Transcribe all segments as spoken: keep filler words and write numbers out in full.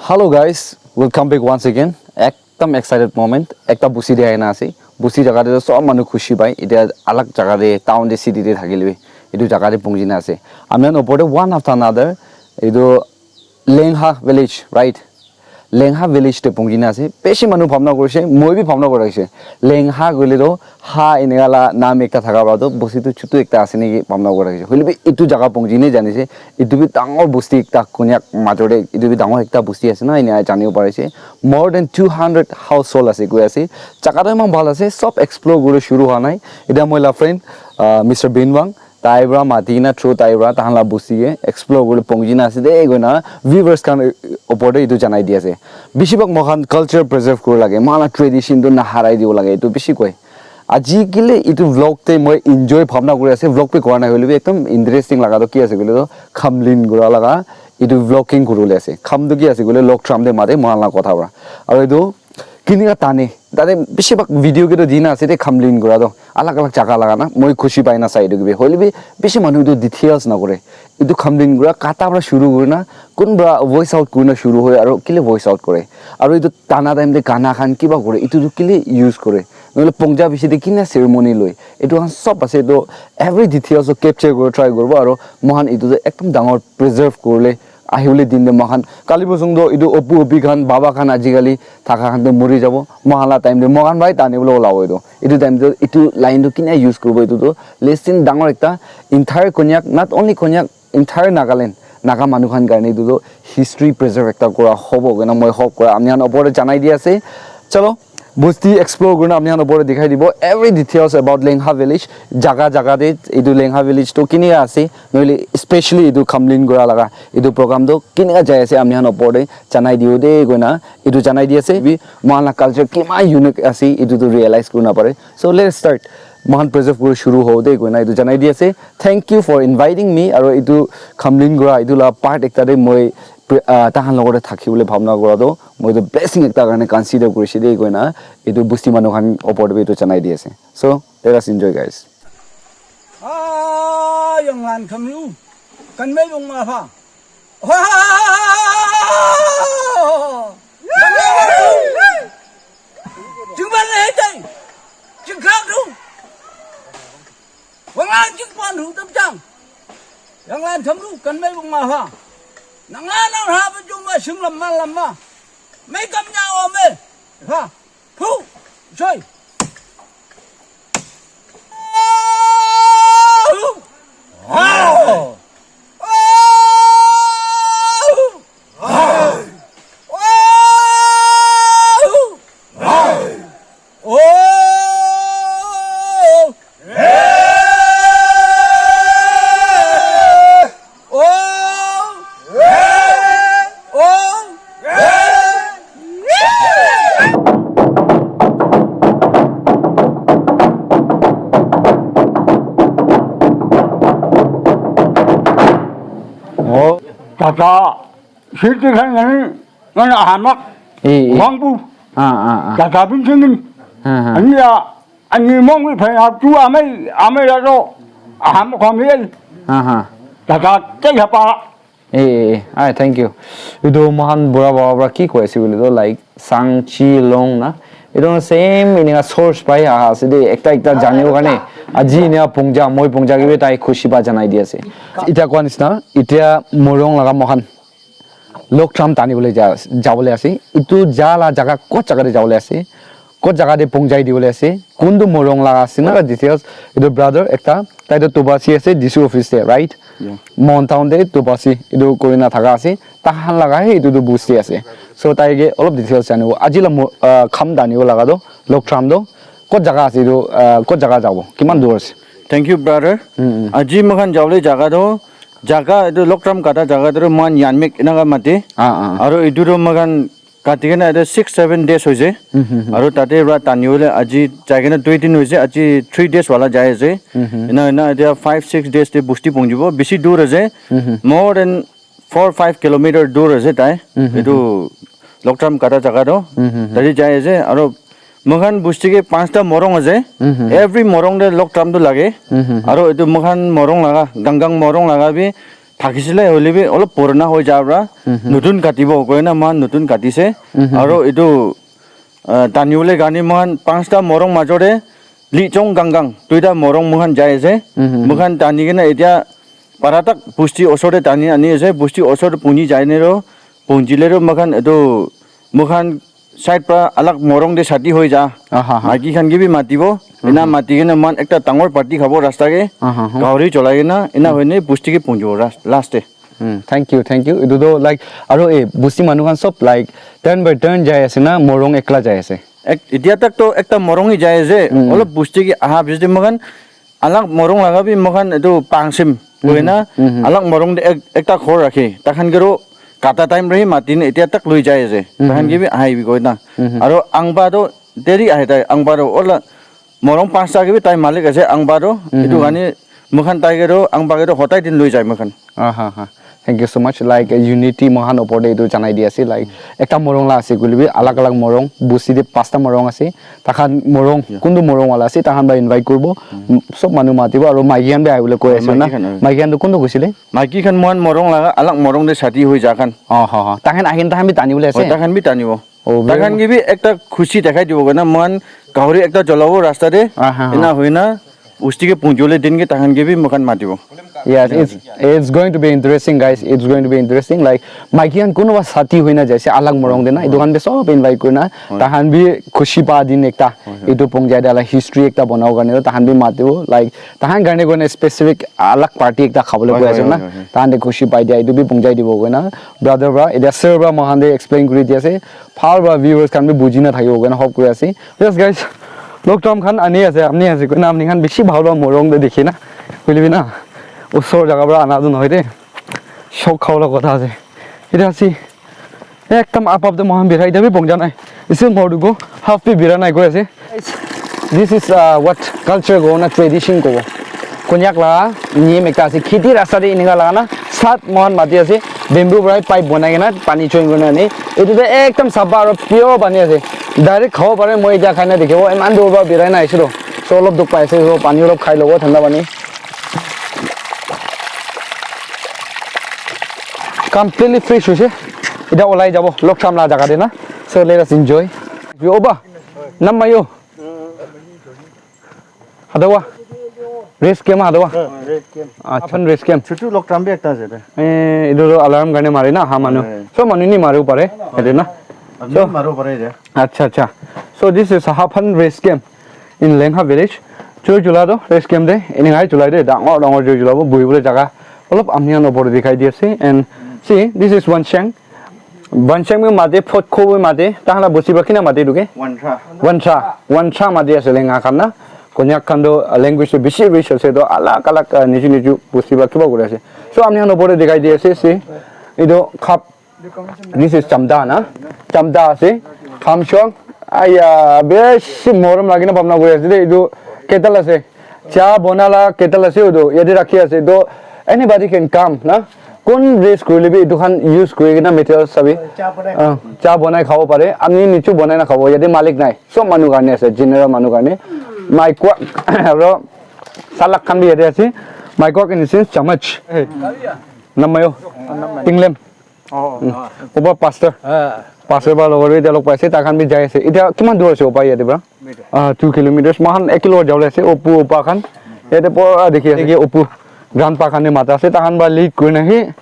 Hello guys, welcome back once again. Ekdam excited moment. Ekta busti te ahina ase. Busti jaga te toh sob manu khushi pai. Etia alag jaga te, town te, city te thakile bi etu jaga te punji na ase. Ami khan opor te one after another etu Lengha village, right? Lengha village te punji na ase. Beshi manu bhabna kurise, moi bi bhabna kuri ase. Lengha koile toh ha enika la naam ekta thaka para toh busti tu chutu ekta ase niki bhabna kuri ase. Hoile bi etu jaga punji ne jani ase. Etu bi dangor busti ekta Konyak major te, etu bi dangor ekta busti ase na, enia janibo pari ase. More than two hundred household ase koi ase. Jaga toh eman bhal ase, sob explore kuri shuru hua nai. Etia moi la friend, uh, Mister Binwang, tai para mati kena through tai para tahan la busti ke explore kuri punji na ase de koina viewers khan opor te etu janai di ase. Bishi bhag moikhan culture preserve kuri lage, moikhan la tradition tu naharai dibo lage, etu bishi koi. Aji kile etu vlog te moi enjoy bhabna kuri ase, vlog bi kura nai hoile bi ekdam interesting laga toh ki ase koile toh khamlin kura laga etu vlogging kuribole ase. Kham toh ki ase koile log tram te mate moikhan la kotha para. Aru etu kinika tane, tate bishi bhag video ke toh dina ase de khamlin kura toh alag alag jaga laga na, moi khushi pai na sai etu ke bi. Hoile bi bishi manu etu details na kore. Etu khamlin kura kata para shuru kuri na, kun para voice out kuri na shuru hoi aru kile voice out kore. Aru etu tana time te gana khan kiba kore, etu tu kile use kore. Nohole pongja bishi te kina ceremony loi. Etu khan sob ase toh every details toh capture kuri try kuribo aru moikhan etu tu ekdam dangor preserve kuribole ahibole din te moikhan kali bosong toh etu opu opi khan baba khan ajikali thaka khan toh muri jabo moikhan la time te moikhan para tani bole olabo etu etu time te etu line toh kina use kuribo etu toh lesson dangor ekta entire Konyak not only Konyak entire Nagaland Naga manu khan karne etu toh history preserve ekta kura hobo koina moi hope kura ami khan opor te janai di ase chalo Busti explore kurina apni khan opor te dikhai dibo every details about Lengha village jaga jaga te etu Lengha village tu kinika ase nohole especially etu Khamlin kura laga etu program tu kinika jai ase apni khan opor te janai dibo de koina etu janai di ase bi moikhan la culture kiman unique ase etu tu realize kurina pare so let's start moikhan preserve kuri shuru hobo de koina etu janai di ase thank you for inviting me aru etu Khamlin kura etu la part ekta te moi tahan logot te thaki bole bhabna kura tu Moi tu blessing ekta karne consider kurise de koina etu busti manu khan opor te bi etu janai di ase. So let us enjoy guys. Ah, yang lan kam lu. Kan mai bung ma pha. Jing ban le tai. Jing kak lu. Wang lang jing pan lu tam jang. Yang lan kam lu kan mai bung ma pha. Nang lan nang ha ba jung ma sing lam ma lam ma. Mai kam nya o me. Ha. Hu! Joy! Oh, tata, sirti khan nani, nana hamak, Eh, eh. Wangpu, Ah, ah, ah. Tata bin singin, Ah, ah. Ania, Ani mong wi phai ap tu amai amai la ro ham khom hel. Ha ha. Ta ta te ya pa. Eh, eh, eh. Ai, thank you. Etu moikhan bura baba para ki koi ase koile toh, like, sang chi long na. Etu same enika source pai aha ase de, ekta ekta janibo karne. Aji enika pongja, moi pongja ke bi tai khushi pa janai di ase. Etia koa nisna, etia morung laga moikhan Log tram tani bole ja, jabole ase. Etu ja la jaga kot jaga te jabole ase. Kot jaga te pongjai dibole ase. Kuntu morung laga ase na details. Etu brother ekta, tai toh Tubasi ase, D C office te, right? Yeah. Mon town te Tubasi, etu koi na thaka ase. Tahan laga he, etu tu busti ase. So, tai ke olop details janibo. Aji la mo-, ah, kham tanibo laga toh, log tram toh, kot jaga ase etu, ah, kot jaga jabo? Kiman dur ase? Thank you, brother. Mm, mm. Aji moikhan jabole jaga toh, jaga etu log tram kata jaga toh moikhan Yanmik enaga mate. Ah, ah. Aro etu toh moikhan kati kena etu six, seven days hoise. Mm, mm, mm. Aro tate pra tani bole aji jai kena dui din hoise, aji three days wala jai ase. Mm, mm. Ena, ena etia five, six days te busti pongjibo, bishi dur ase. Mm, mm. More than four five kilometer dur ase tai. Mhm. Etu log tram kata jaga toh. Mhm. Tate jai ase aro moikhan busti ke panchta morung ase. Mhm. Every morung te log tram toh lage. Mhm. Aro etu moikhan morung laga, Gangang morung laga bi thakisile hoile bi olop purana hoi ja pra, Mhm. notun katibo koina moikhan notun katise. Mhm. Aro etu, ah, tani bole karne moikhan panchta morong major te lichong gangang duita morong moikhan jai ase. Mhm. Moikhan tani kena etia para tak busti osor te tani ani ase. Busti osor te punji jai ne ro, punji le ro moikhan etu moikhan side pra alag morong te sati hoi ja. Aha, ha. Maiki khan ke bi matibo. Ena Mhm. mati kena moikhan ekta dangor party khabo rasta ke. Aha, ha. Gauri cholai kena, ena Mhm. hoine busti ke punjibo ras-, last te. Hmm, thank you, thank you. Etu toh, like, aro, eh, busti manu khan sob, like, turn by turn jai ase na, morong ekla jai ase? Ek-, etia tak toh ekta morong hi jai ase. Hmm. Olop busti ke aha busti moikhan alag morong laga bi moikhan etu pangsim Hmm, koi na, hmm, hmm. alag morong te ek-, ekta ghor rakhi. Takhan ke ro kata time re hi mati ne etia tak loi jai ase. Hmm, Takhan ke hmm. bi ahai bi koi na. Hmm, hmm. Aro angba toh deri ahe tai, angba toh ola Morong panchta ke bi tai malik ase, angba toh. Mhm. Etu karne moikhan tai ke toh, angba ke toh hotai din loi jai moikhan. Aha, ha. Thank you so much. Like, uh, unity moikhan opor te etu janai di ase. Like, ekta morong la ase koile bi, alag alag morong, busti te panchta morong ase. Takhan morong, Yeah. kuntu morong wala ase, takhan ba invite kuribo. Mm. Mm, sob manu matibo, aro maiki khan bi ahibole koi Oh, ase na. maiki khan, oh. Maiki khan toh kuntu koisile? Maiki khan moikhan morong laga, alag morong te shadi hoi ja khan. Oh, ha, ha. Takhan ahin, takhan bi tani bole ase? Oh, takhan bi tanibo. Oh, very Takhan ke bi ekta khushi dekhai dibo koi na, moikhan gahori ekta jolabo rasta te, Aha. ena hoi na, usti ke punjole din ke takhan ke bi moikhan matibo. Yes, it's, it's going to be interesting, guys. It's going to be interesting. Like, maiki khan kunuba sati hoi na jaise, alag morong de na, etu khan bi sob invite kuri na, Hoi. takhan bi khushi pa din ekta, Hoi, hoi. etu pungjai de la history ekta banabo karne, takhan bi matibo. Like, takhan karne koi na specific alag party ekta khabole Hoi, koi hoi, ase na, hoi, hoi, hoi. takhan de khushi pai dia, etu bi pungjai dibo koi na. Brother pra, etia sir pra moikhan de explain kuri di ase. Bhal pra viewers khan bi buji na thakibo koina hope kuri ase. Yes, guys, log tram khan ani ase, ani ase koina apni khan bishi bhal pra morong te dikhi na. Hoile bi na, usor jaga pra ana tu nohoi de. Shock khawole kotha ase. Etia ase. Ekdam up up te moikhan bira, etia bi pongja nai. Still more to go. Half bi bira nai koi ase. This is, uh, what culture kobo na tradition kobo. Konyak la niyam ekta ase. Kheti rasta te enika laga na sat moikhan mati ase. Bamboo para pipe banai kena pani join kurina ane. Etu tu ekdam sapha aru pure pani ase. Direct khabo pare, moi etia khai na dikhibo. Iman dur para birai na ahisu to. So olop dukh pai ase. So pani olop khai lobo, thanda pani. Completely fresh hoise. Etia olai jabo. Log tram la jaga te na. So let us enjoy. Yo ba. Nam mayo. Hadawa. Rest camp hadawa. Rest camp. Acha. Aphan rest camp. Chutu log tram bi ekta ase de. Eh, etu tu alarm karne mare na, ha manu. Eh. So manu ni mare upare. Ete na. Apni So mare upare de. Acha, acha. So this is Haphan rest camp in Lengha village. Choi chula to rest camp de. Ini ngai chulai de. Dangor, dangor choi chula bo. Buhi bole jaga. Olop amni an opor dikhai di ase. And see, this is one shank. Banchang mi mate, phot kho mi mate, tahan la bosti ba kina mate duke? Wantra. Wantra, wantra mate ase lenga khan na. Konyak khan do, uh, language to bishi rich ase do, alag alag, uh, niju niju bosti ba kiba kuri ase. So, ami han opor te dikhai di ase, see. Etu cup, this is chamda na. Chamda ase. Khamshong, aya, bishi morom lagi na bhabna kuri ase de, etu kettle ase. Cha bona la kettle ase utu, yate rakhi ase. To anybody can come, na? Kun waste kurile bi etu khan use kuri kena material sabi. Cha banai Ah, cha banai khabo pare. Ami nichu banai na khabo. Yate malik nai. Sob manu karne ase, general manu karne. Mai kwak, aro salak khan bi yate ase. Mai kwak in the sense chamach. Namayo. Tinglem. Oh, Mm. Oba pastor. Ah. Pastor ba logor bi etia log paise, tai khan bi jai ase. Etia kiman dur ase oba yate pra? Ah, two kilometers. Moikhan ek kilo jabole ase, opu opa khan. Yate pura dikhi ase ki opu grandpa khan ni mata ase, tai khan ba lead kurina hi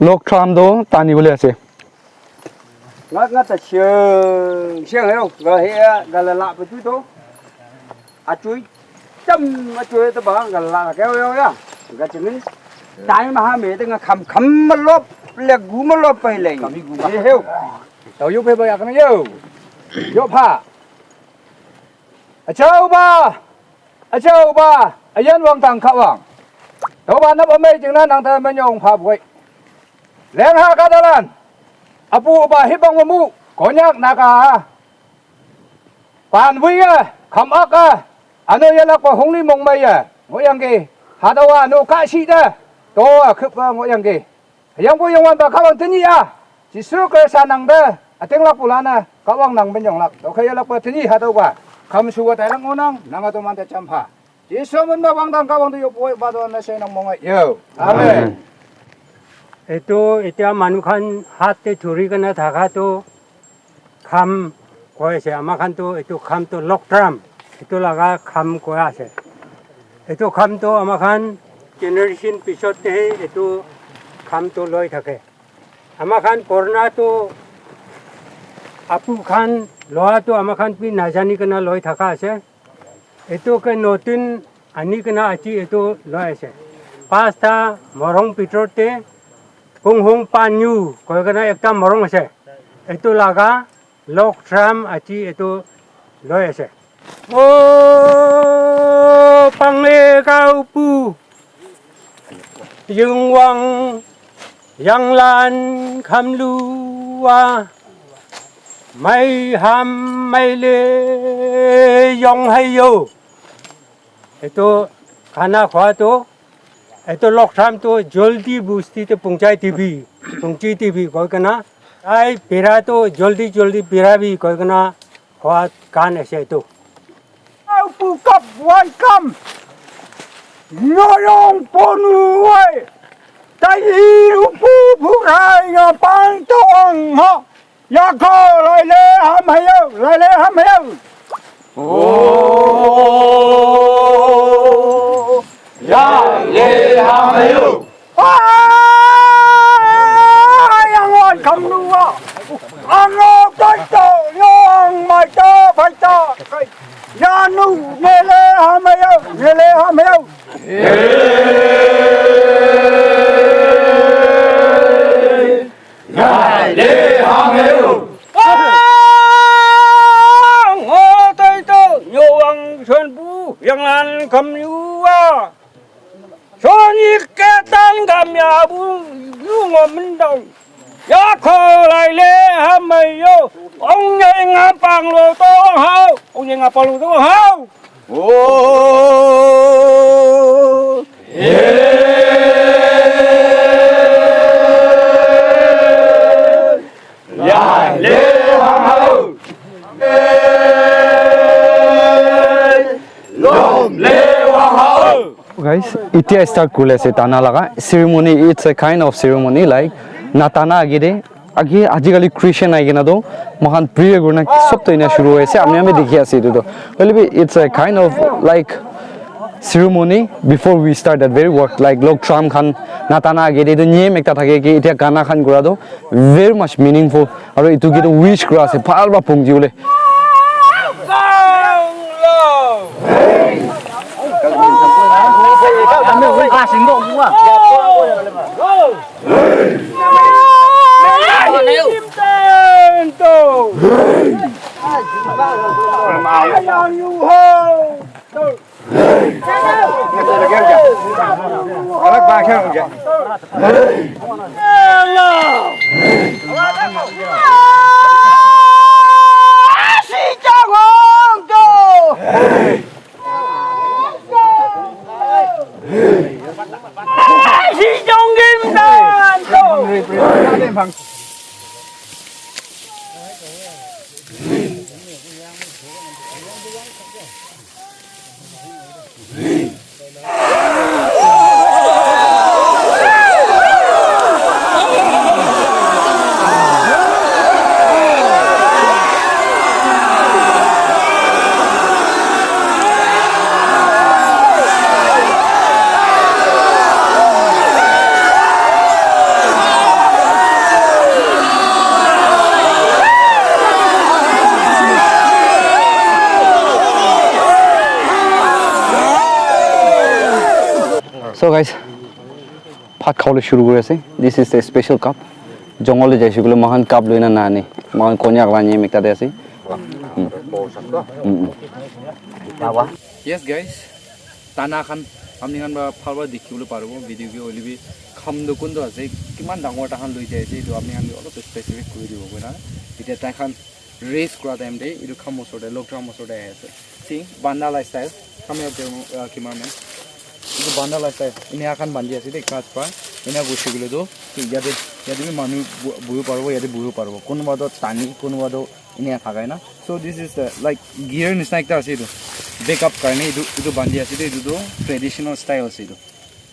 log tram do tani bole ase. Ngat ngat ta siang, siang heo, ga he ya, ga la la pa tu to. Achui. Tam achui ta ba ga la ka yo ya. Ga chini. Tai ma ha me te nga kham kham ma lop, le gu ma lop pa le. Kami gu ma. He heo. Tau yo pe ba ya ka yo. Yo pha. Achau ba. Achau ba. Ayan wang tang kha wang. Tau ba na ba me jing na nang ta ma nyong pha boi. Leng ha ka dalan. Apu ba hi bang mu. Konyak na ka. Pan wi ya, kham ak a, ano yalak pa hongli mong mai ya, ngo yang ge, hadawa ano ka shi da, to a khup a ngo yang ge. Yang bu yang wan ba ka wang tini ya, Jisu Krista nang da, ateng lak pulana, ka wang nang ben yong lak, to ka yalak pa tini hadawa, kham su wa tai lang ngo nang, nang ato man ta cham pha. Jisu mun ba wang dang ka wang tu yo poi ba do na se nang mong ai yo. Amen. Etu etia manu khan hath te dhuri kena thaka tu kham koi ase. Ama khan tu etu kham tu log drum, etu laga kham koi ase. Etu kham tu ama khan generation pisot te etu kham tu loi thake. Ama khan purana tu apu khan loa tu ama khan bi najani kena loi thaka ase. Etu ke notun ani kena achi etu loi ase. Pasta morong pitor te Punghung Panyu koi kena ekta morong ase. Etu laga log drum achi etu loi ase. O pangle kau pu. Yungwang yanglan khamlua. Mai ham mai le yong hai yo. Etu khana khwa tu, etu log drum tu joldi busti te pungchai tibi, pungchi tibi koi kena. Ai pira tu joldi joldi pira bi koi kena khwa kan ase etu. Au pu kap wan kam. Nyoyong ponu ai. Tai iru pu phurai ya pang to ang ha. Ya ko lai le ham hayo, lai le ham hayo. Oh, ya le ham hayo. Ah, yang wan kam nu wa. Ang lo tai to, yang mai to, pai to. Ya nu, ne le ham hayo, ne le ham hayo. Hey. Yai le hang eu. Ang ho tai to nyo ang son bu yang lan kam yu a. Son ik ke tan kam ya bu yu ngo min dong. Ya ko lai le ha mai yo. Ong ye nga pang lo to hao. Ong ye nga pang lo to hao. Oh, yeah. Lai le hang hao. Lom le wang hao. Guys, itia start kule ase tana laga ceremony. It's a kind of ceremony like natana agede Agi ajikali Christian ahi kena toh moikhan prayer kurina sob toh ena shuru hoi ase, apni khan bi dikhi ase etu toh. Hoile bi it's a kind of like ceremony before we start that very work, like log drum khan natana age te toh niyam ekta thake ki etia gana khan kura toh very much meaningful, aru etu ke toh wish kura ase bhal para pungji bole. So guys, bhat khabole shuru kuri ase. This is the special cup. Jungle te jaise koile moikhan cup loina nani. Moikhan konyak la niyam ekta de ase. Mm. Mm, mm. Yes guys, tana khan apni khan para bhal para dikhi bole paribo video ke hoile bi kham tu kun tu ase, kiman dangor ta khan loi jai ase etu apni khan ke olop specific kuri dibo koina. Etia tai khan race kura time te etu kham osor te log drum osor te ahi ase. See, banda la style. Come here, uh, cameraman. Etu banda la style. Enia khan bandi ase de ghas para. Enia gusi gule tu yate, yate bi manu bu-, buhi paribo, yate buhi paribo. Kunuba tu tani, kunuba tu enia thakai na. So this is the, like, gear nisna ekta ase etu. Backup karne etu, etu bandi ase de, etu tu traditional style ase etu.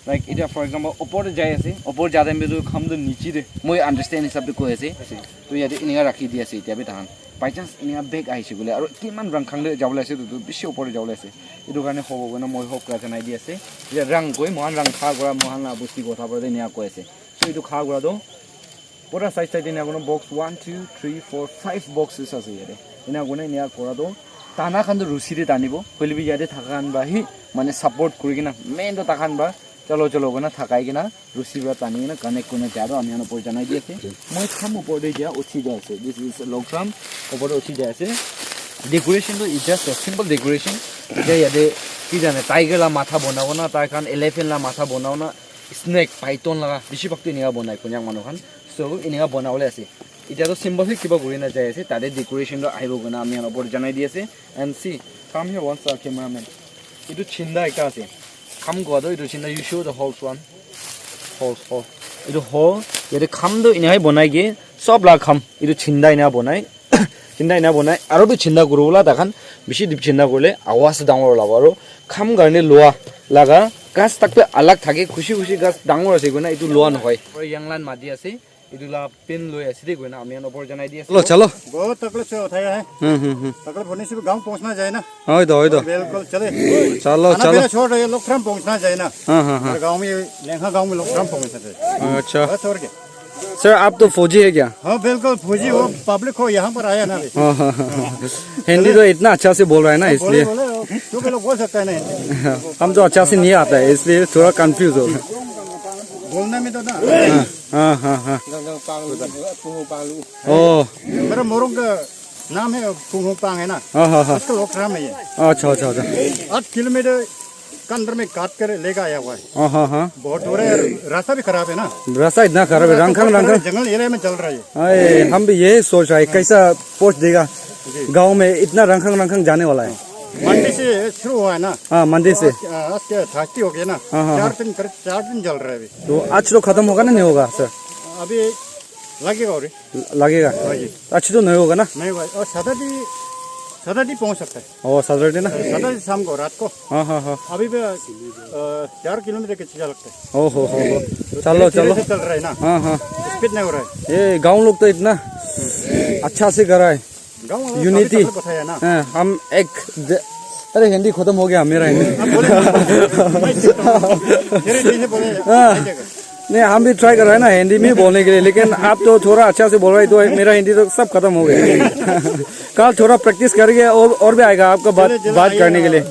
Like, etia for example, opor te jai ase, opor ja time te tu kham tu niche te, moi understand hisab te koi ase. To yate enika rakhi di ase etia bi tahan. By chance enika back ahise bole, aru kiman rangkhang te jabole ase, tu, tu bishi opor te jabole ase. Etu karne hobo koina moi hope kura janai di ase. Etia rang koi, mohan rang kha kura, mohan la bosti kotha para te enika koi ase. So, etu kha kura tu, pura side side te enika kurina box one, two, three, four, five boxes ase yate. Enika kurina enika kura tu tana khan tu rusi te tanibo. Hoile bi yate thaka khan para hi mane support kuri kena main tu takhan para chalo chalo kurina thakai kena rusi para tani kena connect kurina jai tu ami khan opor janai di ase. Moi kham opor te etia uthi jai ase. This is Lokram opor te uthi jai ase. Decoration tu is just a simple decoration. Etia yate ki jane tiger la matha banabo na, tai khan elephant la matha banabo na, snake, python laga bishi bhag tu enika banai Konyak manu khan. So, enika banabole ase. Etia toh simple he kiba kuri na jai ase, tate decoration toh ahibo koina ami khan opor te janai di ase. And see, come here once, uh, cameraman. Etu chinda ekta ase. Kham kua toh etu chinda, you show the holes one. Holes, hole. Etu hole, yate kham toh enika he banai ke, sob la kham, etu chinda enika banai. Chinda ena banai, aru bi chinda kuri bola takhan bishi deep chinda kurile awaz dangor olabo. Aru kham karne lua laga ghas tak bi alag thake, khushi khushi ghas dangor ase koina etu lua nohoi. Aru young lan mati ase, etu la pin loi ase de koina ami khan opor janai di ase. Chalo, chalo. बहुत तकलीफ से उठाया है। Hmm, hmm, hmm. तकलीफ होने से भी गांव पहुंचना चाहिए ना। Hoi to, hoi to. बिल्कुल, चले। Chalo, खाना chalo. पीना छोड़ रहे हैं, लोग फ्रम पहुंचना चाहिए ना। हाँ, हाँ, हाँ। हमारे गांव में, लेंगा गांव में लोग फ्रम पहुंचना चाहिए। अच्छा। बस और क्या। सर, आप तो फौजी है क्या? हाँ, बिल्कुल फौजी हो, पब्लिक हो, यहाँ पर आया ना अभी। हाँ, हाँ, हाँ। हिंदी तो इतना अच्छा से बोल रहा है ना, हाँ, बोले, इसलिए। बोले, क्योंकि लोग बोल सकता है ना हिंदी। हम तो अच्छा से नहीं आता है, इसलिए थोड़ा कंफ्यूज हो। बोलने में तो ना। हाँ, हाँ, हाँ, हाँ। ओ। मेरा मोरों का नाम है पुंगपांग है ना। हाँ, हाँ, हाँ। उसका लोग नाम है ये। अच्छा, अच्छा, अच्छा। आठ किलोमीटर के अंदर में काट कर लेकर आया हुआ है। हाँ, हाँ, हाँ। बहुत दूर है, रास्ता भी खराब है ना। रास्ता इतना खराब है, रास्ता रंगखंग, बहुत खराब है, रंगखंग। जंगल एरिया में चल रहा है ये। अरे, हम भी यही सोच रहा है, कैसा पहुंच देगा जी। गांव में, इतना रंगखंग, रंगखंग जाने वाला है। मंडी से शुरू हुआ है ना। हाँ, मंडी से। आज, आज क्या थर्टी हो गया ना। हाँ, हाँ, चार हाँ। दिन, करीब चार दिन चल रहा है अभी। तो आज तो खत्म होगा ना, नहीं होगा सर? अभी लगेगा और। लगेगा? हाँ जी। आज तो नहीं होगा ना? नहीं भाई, और सैटरडे, सैटरडे पहुंच सकता है। ओ, सैटरडे ना? सैटरडे शाम को, रात को। हाँ, हाँ, हाँ। अभी भी, अ, चार किलोमीटर के चीज लगता है। ओ हो हो हो। तो चलो, धीरे धीरे चलो। से चल रहा है ना। हाँ, हाँ। स्पीड नहीं हो रहा है। ये गांव लोग तो इतना अच्छा से कर रहा है। गांव वाला यूनिटी। सभी तकलीफ बताया ना। हाँ, हम एक ज-, अरे, हिंदी खत्म हो गया मेरा हिंदी। हाँ, बोले। मैं सीखता हूँ। धीरे धीरे बोले, हाँ। आ जाएगा। नहीं, हम भी ट्राई कर रहे हैं ना हिंदी में बोलने के लिए, लेकिन आप तो थोड़ा अच्छा से बोल रहे हैं, तो मेरा हिंदी तो सब खत्म हो गया। कल थोड़ा प्रैक्टिस करेंगे और, और भी आएगा आपका बात, चलो, चलो, बात आइए करने के ना। लिए।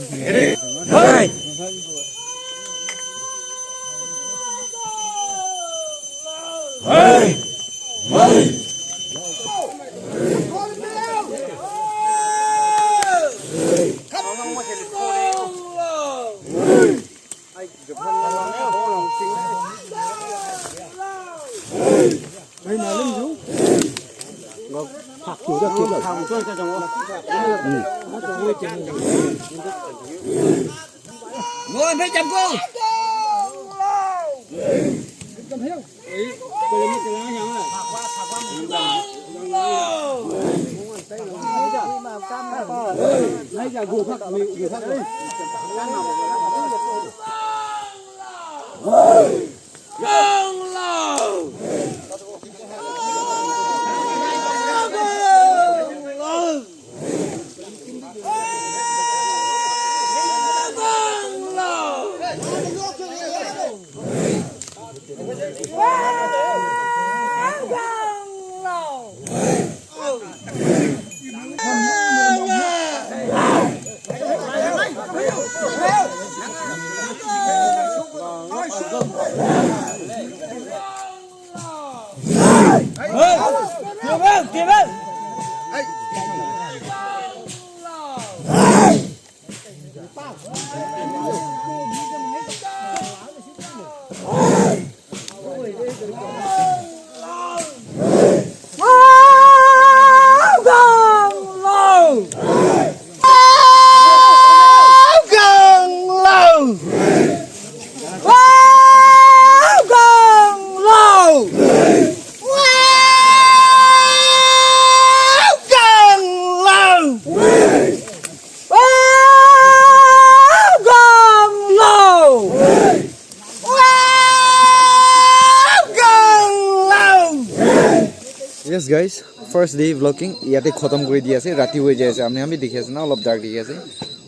Yes guys, first day vlogging yate khatam kuri di ase. Rati hoi jai ase, apni khan bi dikhi ase na, olop dark dikhi ase.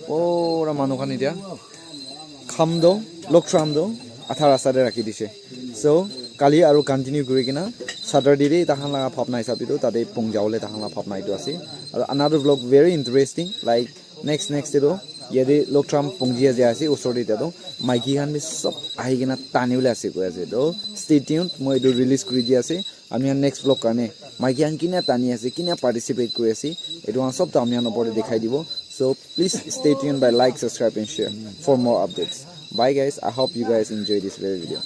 Pura manu khan etia kham do, Lokcham do, adha rasta te rakhi dise. So kali aru continue kuri kena Saturday te takhan laga bhabna hisab te toh tate pong jabole takhan laga bhabna etu ase. Aru another vlog very interesting, like next next te toh yate Lokcham pongji jai ase, usor te toh maiki khan bi sob ahi kena tani bole ase koi ase. Toh stay tuned, moi etu release kuri di ase. Ami khan next vlog karne maiki khan kina tani ase, kina participate kuri ase, etu khan sob toh ami khan opor te dikhai dibo. So please stay tuned by like, subscribe and share for more updates. Bye guys, I hope you guys enjoy this very video.